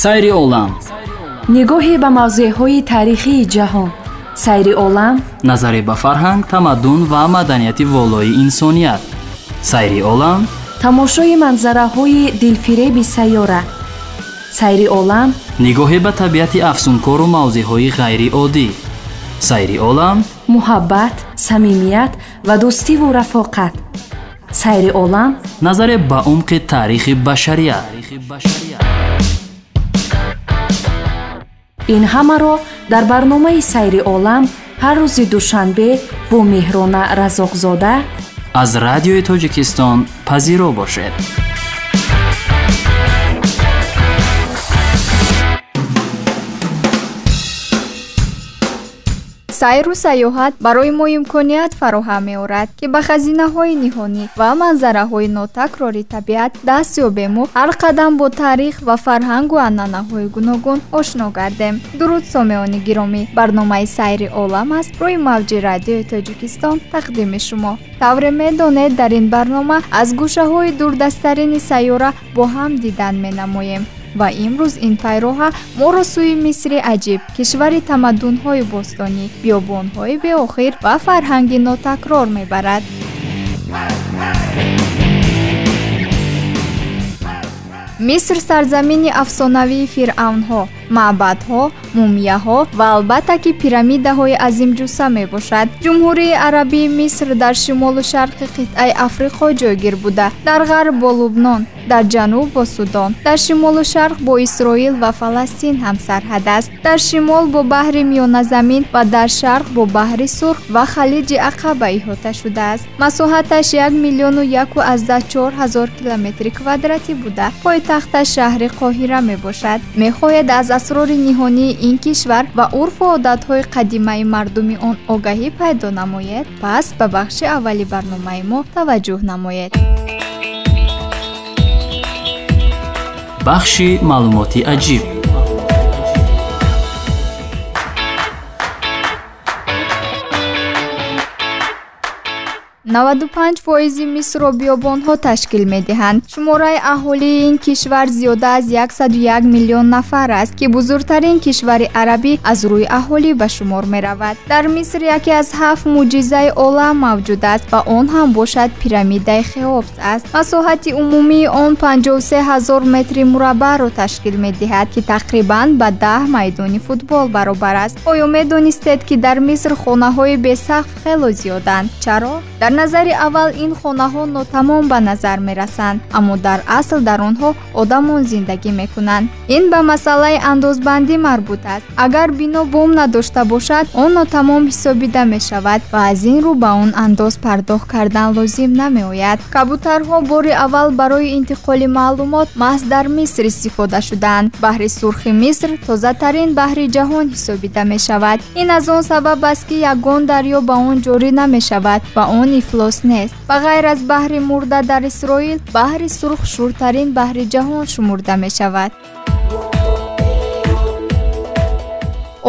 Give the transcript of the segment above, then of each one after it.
Сайри олам. Нигоҳе ба мавзеъҳои таърихии ҷаҳон. Сайри олам. Назаре ба фарҳанг, тамаддун ва маданияти волои инсоният. Сайри олам. Тамошои манзараҳои дилфиреби сайёра. Сайри олам. Нигоҳе ба табиати афсункору мавзеъҳои ғайриоддӣ. Сайри олам. Муҳаббат, самимият ва дӯстиву рафоқат. Сайри олам. Назаре ба умқи таърихи башарият. Ин ҳамаро дар барномаи Сайри олам ҳар рӯзи душанбе бо Меҳрона Разоқзода аз Радиои Тоҷикистон пазиро бошед. Сайру сайёҳат барои мо имконият фароҳам меорад, ки ба хазинаҳои ниҳонӣ ва манзараҳои нотакрори табиат даст ёбему ҳар қадам бо таърих ва фарҳангу анъанаҳои гуногун ошно гардем. Дуруд, сомеони гиромӣ! Барномаи Сайри олам аст рӯи мавҷи Радиои Тоҷикистон тақдими шумо. Тавре медонед, дар ин барнома аз гӯшаҳои дурдасттарини сайёра бо ҳам дидан менамоем. Ва имрӯз ин пайроҳа моро сӯи Мисри аҷиб, кишвари тамаддунҳои бостонӣ, биёбонҳои беохир ва фарҳанги нотакрор мебарад. Миср сарзамини афсонавии фиръавнҳо, маъбадҳо, мумияҳо ва албатта ки пирамидаҳои азимҷусса мебошад. Ҷумҳурии Арабии Миср дар шимолу шарқи қитъаи Африқо ҷойгир буда, дар ғарб бо Лубнон, дар ҷануб бо Судон, дар шимолу шарқ бо Исроил ва Фаластин ҳамсарҳад аст. Дар шимол бо баҳри Миёназамин ва дар шарқ бо баҳри Сурх ва халиҷи Ақаба иҳота шудааст. Масоҳаташ 1 104 000 километри квадратӣ буда, пойтахташ шаҳри Қоҳира мебошад. Мехоҳед аз асрори ниҳонии ин кишвар ва урфу одатҳои қадимаи мардуми он огаҳӣ пайдо намоед? Пас ба бахши аввали барномаи мо таваҷҷӯҳ намоед. Бахши маълумоти аҷиб. 95 фоизи Мисрро биёбонҳо ташкил медиҳанд. Шумораи аҳолии ин кишвар зиёда аз 101 миллион нафар аст, ки бузургтарин кишвари арабӣ аз рӯи аҳолӣ ба шумор меравад. Дар Миср яке аз ҳафт мӯъҷизаи олам мавҷуд аст ва он ҳам бошад пирамидаи Хеопс аст. Масоҳати умумии он 53 ҳазор метри мураббаъро ташкил медиҳад, ки тақрибан ба 10 майдони футбол баробар аст. Оё медонистед, ки дар Миср хонаҳои бесақф хело зиёданд? Чаро? Дар назари аввал ин хонаҳо нотамом ба назар мерасанд, аммо дар асл дар онҳо одамон зиндагӣ мекунанд. Ин ба масъалаи андозбандӣ марбут аст. Агар бино бом надошта бошад, он нотамом ҳисобида мешавад ва аз ин рӯ ба он андоз пардохт кардан лозим намеояд. Кабутарҳо бори аввал барои интиқоли маълумот маҳз дар Миср истифода шуданд. Баҳри Сурхи Миср тозатарин баҳри ҷаҳон ҳисобида мешавад. Ин аз он сабаб аст, ки ягон дарё ба он ҷорӣ намешавад ва он ифлос нест. Ба ғайр аз баҳри Мурда дар Исроил, баҳри Сурх шуртарин баҳри ҷаҳон шумурда мешавад.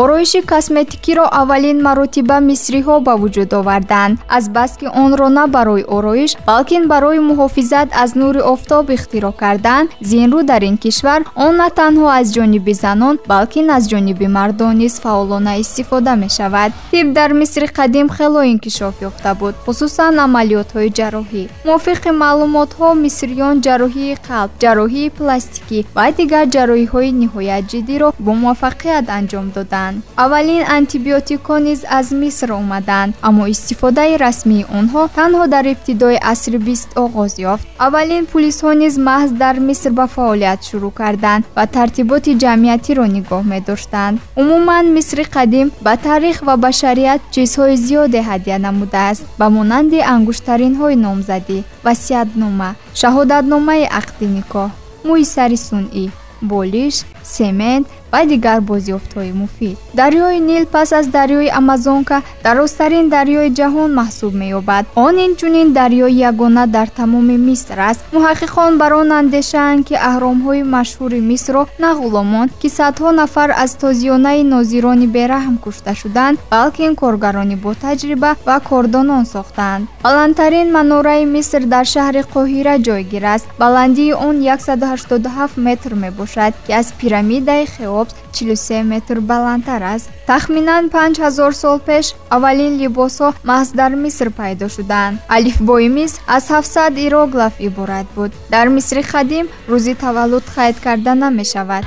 Ороиши косметикиро аввалин маротиба мисриҳо ба вуҷуд оварданд. Азбаски онро на барои ороиш, балкин барои муҳофизат аз нури офтоб ихтироъ карданд, зин рӯ дар ин кишвар он на танҳо аз ҷониби занон, балкин аз ҷониби мардон низ фаъолона истифода мешавад. Тиб дар Мисри қадим хело инкишоф ёфта буд, хусусан амалиётҳои ҷарроҳӣ. Мувофиқи маълумотҳо, мисриён ҷарроҳии қалб, ҷарроҳии пластикӣ ва дигар ҷарроҳиҳои ниҳоят ҷиддиро бо муваффақият анҷом доданд. Аввалин антибиотикҳо низ аз Миср омаданд, аммо истифодаи расмии онҳо танҳо дар ибтидои асри бист оғоз ёфт. Аввалин пулисҳо низ маҳз дар Миср ба фаъолият шурӯъ карданд ва тартиботи ҷамъиятиро нигоҳ медоштанд. Умуман, Мисри қадим ба таърих ва башарият чизҳои зиёде ҳадя намудааст, ба монанди ангуштаринҳои номзадӣ, васиятнома, шаҳодатномаи ақди никоҳ, мӯи сари сунъӣ, болиш, семент. ва дигар бозёфтҳои муфид. Дарёи Нил пас аз дарёи Амазонка дарозтарин дарёи ҷаҳон маҳсуб меёбад. Он инчунин дарёи ягона дар тамоми Миср аст. Муҳаққиқон бар он андешаанд, ки аҳромҳои машҳури Мисрро на ғуломон, ки садҳо нафар аз тозиёнаи нозирони бераҳм кушта шуданд, балки ин коргарони ботаҷриба ва кордонон сохтаанд. Баландтарин манораи Миср дар шаҳри Қоҳира ҷойгир аст. Баландии он 187 метр мебошад, ки аз пирамидаи Хеопс 43 метр баландтар аст. Тахминан 5000 сол пеш аввалин либосҳо маҳз дар Миср пайдо шуданд. Алифбои Миср аз 700 иероглиф иборат буд. Дар Мисри қадим рӯзи таваллуд қайд карда намешавад.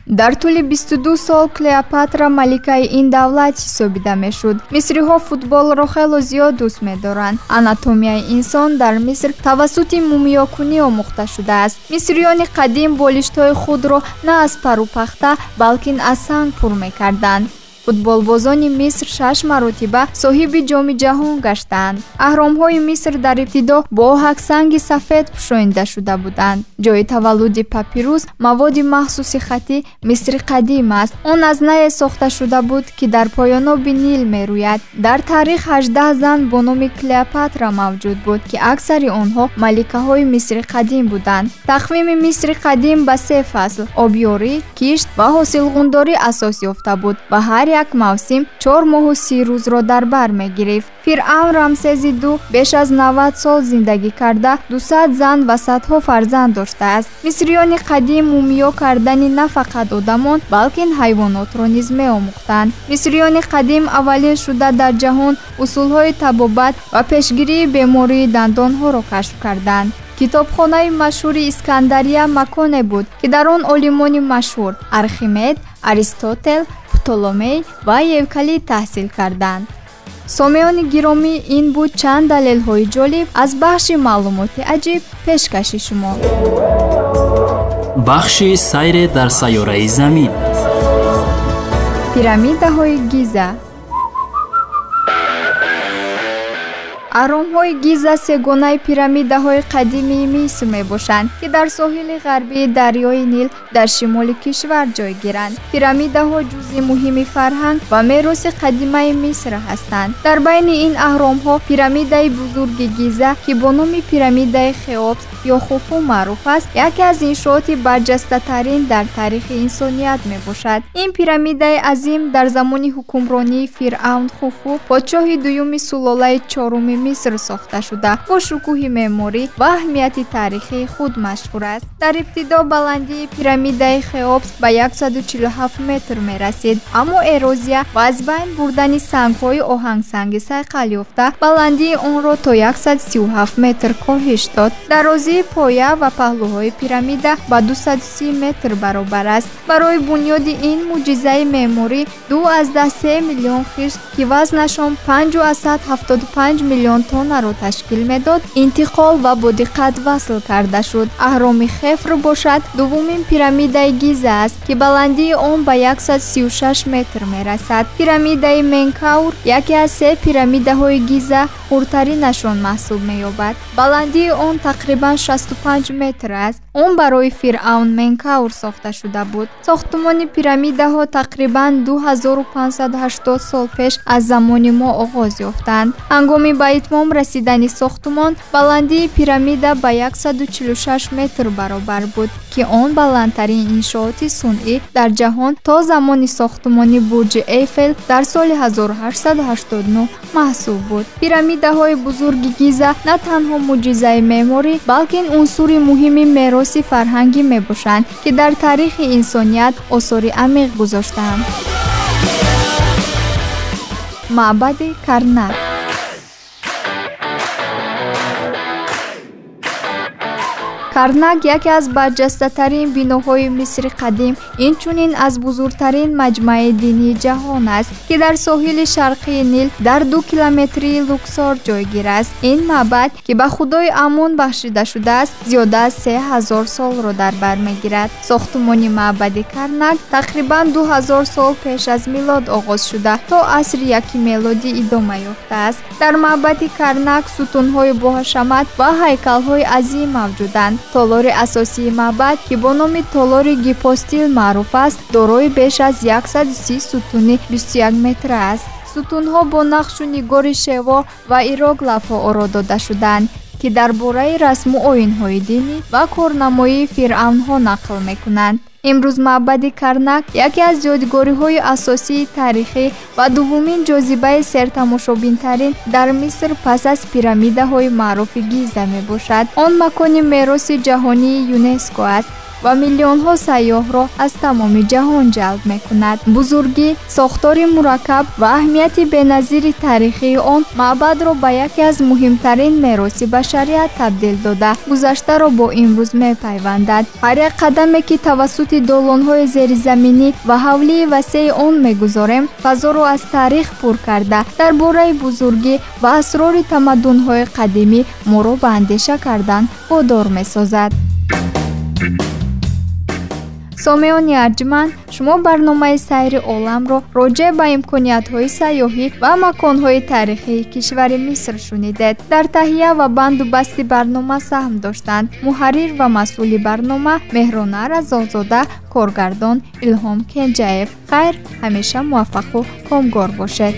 Дар тӯли 22 сол Клеопатра маликаи ин давлат ҳисобида мешуд. Мисриҳо футболро хело зиёд дӯст медоранд. Анатомияи инсон дар Миср тавассути мумиёкунӣ омӯхта шудааст. Мисриёни қадим болиштҳои худро на аз пару пахта, балки аз санг пур мекарданд. Футболбозони Миср 6 маротиба соҳиби ҷоми ҷаҳон гаштанд. Аҳромҳои Миср дар ибтидо бо оҳаксанги сафед пӯшонида шуда буданд. Ҷои таваллуди папирус, маводи махсуси хатӣ, Мисри қадим аст. Он аз нае сохта шуда буд, ки дар поёноби Нил мерӯяд. Дар таърих 18 зан бо номи Клеопатра мавҷуд буд, ки аксари онҳо маликаҳои Мисри қадим буданд. Тақвими Мисри қадим ба 3 фасл обёрӣ, кишт ва ҳосилғундорӣ асос ёфта буд ва ҳар як мавсим 4 моҳу 30 рӯзро дар бар мегирифт. Фиръавн Рамсези II беш аз 90 сол зиндагӣ карда, 200 зан ва садҳо фарзанд доштааст. Мисриёни қадим мумиё кардани на фақат одамон, балки ҳайвонотро низ меомӯхтанд. Мисриёни қадим аввалин шуда дар ҷаҳон усулҳои табобат ва пешгирии бемории дандонҳоро кашф карданд. Китобхонаи машҳури Искандария маконе буд, ки дар он олимони машҳур Архимед, Аристотел, Птоломей ва Евклид таҳсил карданд. Сомеони гиромӣ, ин буд чанд далелҳои ҷолиб аз бахши маълумоти аҷиб пешкаши шумо. Бахши сайре дар сайёраи Замин. Пирамидаҳои Гиза. Аҳромҳои Гиза сегонаи пирамидаҳои қадимии Миср мебошанд, ки дар соҳили ғарбии дарёи Нил дар шимоли кишвар ҷойгиранд. Пирамидаҳо ҷузъи муҳими фарҳанг ва мероси қадимаи Миср ҳастанд. Дар байни ин аҳромҳо пирамидаи бузурги Гиза, ки бо номи пирамидаи Хеопс ё Хуфу маъруф аст, яке аз иншооти барҷастатарин дар таърихи инсоният мебошад. Ин пирамидаи азим дар замони ҳукмронии Фиръавн Хуфу, подшоҳи дуюми сулолаи чоруми Миср сохта шуда, бо шукӯҳи меъморӣ ва аҳамияти таърихии худ машҳур аст. Дар ибтидо баландии пирамидаи Хеопс ба 147 метр мерасид, аммо эрозия ва аз байн бурдани сангҳои оҳангсанги сайқал ёфта баландии онро то 137 метр коҳиш дод. Дарозии поя ва паҳлӯҳои пирамида ба 230 метр баробар аст. Барои бунёди ин мӯъҷизаи меъморӣ 2,3 миллион хишт, ки вазнашон 5,75 миллион тоннаро ташкил медод, интиқол ва бо диққат васл карда шуд. Аҳроми Хефр бошад дуввумин пирамидаи Гиза аст, ки баландии он ба 136 метр мерасад. Пирамидаи Менкаур яке аз се пирамидаҳои Гиза хурдтаринашон маҳсуб меёбад. Баландии он тақрибан 65 метр аст. Он барои Фиръавн Менкаур сохта шуда буд. Сохтумони пирамидаҳо тақрибан 2580 сол пеш аз замони мо оғоз ёфтанд. Ҳангоми ба итмом расидани сохтумон баландии пирамида ба 146 метр баробар буд, ки он баландтарин иншооти сунъӣ дар ҷаҳон то замони сохтумони бурҷи Эйфел дар соли 1889 маҳсуб буд. Пирамидаҳои бузурги Гиза на танҳо мӯъҷизаи меъморӣ, балки унсури муҳими мероси фарҳангӣ мебошанд, ки дар таърихи инсоният осори амиқ гузоштаанд. Маъбади Карнак. Карнак яке аз барҷастатарин биноҳои Мисри қадим, инчунин аз бузургтарин маҷмааи динии ҷаҳон аст, ки дар соҳили шарқии Нил дар 2 километрии Луксор ҷойгир аст. Ин маъбад, ки ба худои Амон бахшида шудааст, зиёда аз 3000 солро дар бар мегирад. Сохтумони маъбади Карнак тақрибан 2000 сол пеш аз милод оғоз шуда, то асри яки мелодӣ идома ёфтааст. Дар маъбади Карнак сутунҳои боҳашамат ва ҳайкалҳои азим мавҷуданд. Толори асосии маъбад, ки бо номи толори гипостил маъруф аст, дорои беш аз 130 сутуни 21 метра аст. Сутунҳо бо нақшу нигори шево ва иероглифҳо оро дода шудаанд, ки дар бораи расму оинҳои динӣ ва корнамоии фиръавнҳо нақл мекунанд. Имрӯз маъбади Карнак яке аз ёдгориҳои асосии таърихӣ ва дуввумин ҷозибаи сертамошобинтарин дар Миср пас аз пирамидаҳои маъруфи Гиза мебошад. Он макони мероси ҷаҳонии ЮНЕСКО аст ва миллионҳо сайёҳро аз тамоми ҷаҳон ҷалб мекунад. Бузургӣ, сохтори мураккаб ва аҳамияти беназири таърихии он маъбадро ба яке аз муҳимтарин мероси башарият табдил дода, гузаштаро бо имрӯз мепайвандад. Ҳар як қадаме, ки тавассути долонҳои зеризаминӣ ва ҳавлии васеи он мегузорем, фазоро аз таърих пур карда, дар бораи бузургӣ ва асрори тамаддунҳои қадимӣ моро ба андеша кардан водор месозад. Сомеони арҷманд, шумо барномаи сайри оламро роҷеъ ба имкониятҳои сайёҳӣ ва маконҳои таърихии кишвари Миср шунидед. Дар таҳия ва банду басти барнома саҳм доштанд муҳаррир ва масъули барнома Меҳрона Разоқзода, коргардон Илҳом Кенҷаев. Хайр, ҳамеша муваффақу комгор бошед.